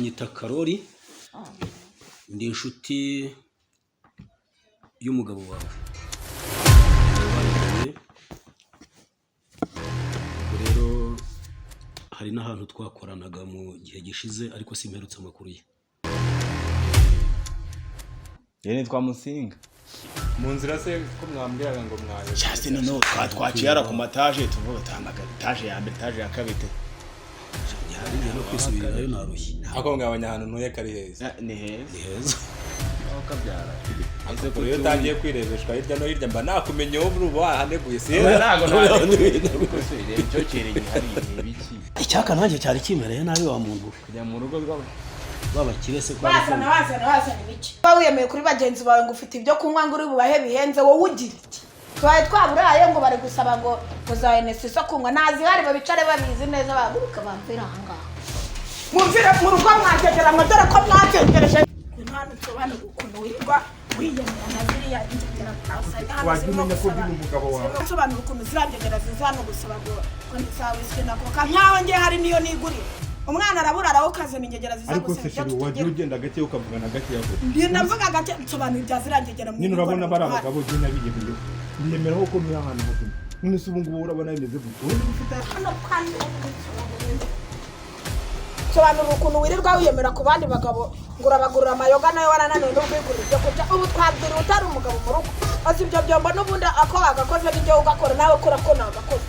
Banyita Karori, ndi inshuti y'umugabo wawe. Bariganye. Ubwo rero hari n'ahantu twakoranaga mu gihe gishize, ariko simperutse amakuru ye. Yewe, nitwa Musinga. Mu nzira se ko mwambwiraga ngo mwaje? Cyase noneho twaciye hara ku mataje, tuvuga tamagara etaje ya mbere, etaje ya kabiri. Hari igihe no kwisubirirayo, narushye. Ako mwabonye ahantu ntuye kari heza? Ni heza. Ni heza. Aho kabyara. Ariko iyo utangiye kwirebeshwa hirya no hirya, mba nakumenye wowe uba wahaneguye si? Ntabwo ntabwo icyo kereye hari ni ibiki? Icyaka nanjye cyari kimereye nabi, wa muntu we. Kujya mu rugo rw'aba Babakire se ko Bazana, bazana, bazana ibiki? Uba wiyemeye kuri bagenzi bawe ngo ufite ibyo kunywa, ngo uri bubahe bihenze, wowe ugira iki? Tubaye twaburaye ngo bari gusaba ngo za Hennessy zo kunywa ntazihari, babicare babizi neza, bahaguruka bamvira ahangaha, mumvire mu rugo mwagegera ngo dore ko mwacengereje. Impano nsobanura ukuntu wirirwa wiyemera na ziriya ngegera. Wajya umenya ko ndi umugabo wawe. Nsobanura ukuntu ziriya ngegera ziza hano gusaba ngo ni za whisky na Coca, nkaho ngiye hari niyo nigurira. Umwana arabura arawukazana ingegera ziza Ariko gusaba se ibyo chéri, wagiye tutagira. ugenda gake, ukavugana gake yavuze. Ndinda mvuga gake, nsobanura ibya ziriya ngegera mu Nyine urabona bari Rwanda. abagabo, jye nabiyemeyeho, niyemeraho ko ntuye ahantu hazima. None se ubu ngubu urabona bimeze gute? Hano kandi sobanura ukuntu wirirwa wiyemera ku bandi bagabo ngo urabagurira amayoga, nawe warananiwe no kwigurira ibyo kurya. Ubu twabwira utari umugabo mu rugo azi ibyo byombo n'ubundi ako wagakoze n'ibyo ugakora nawe kora ko nagakoze.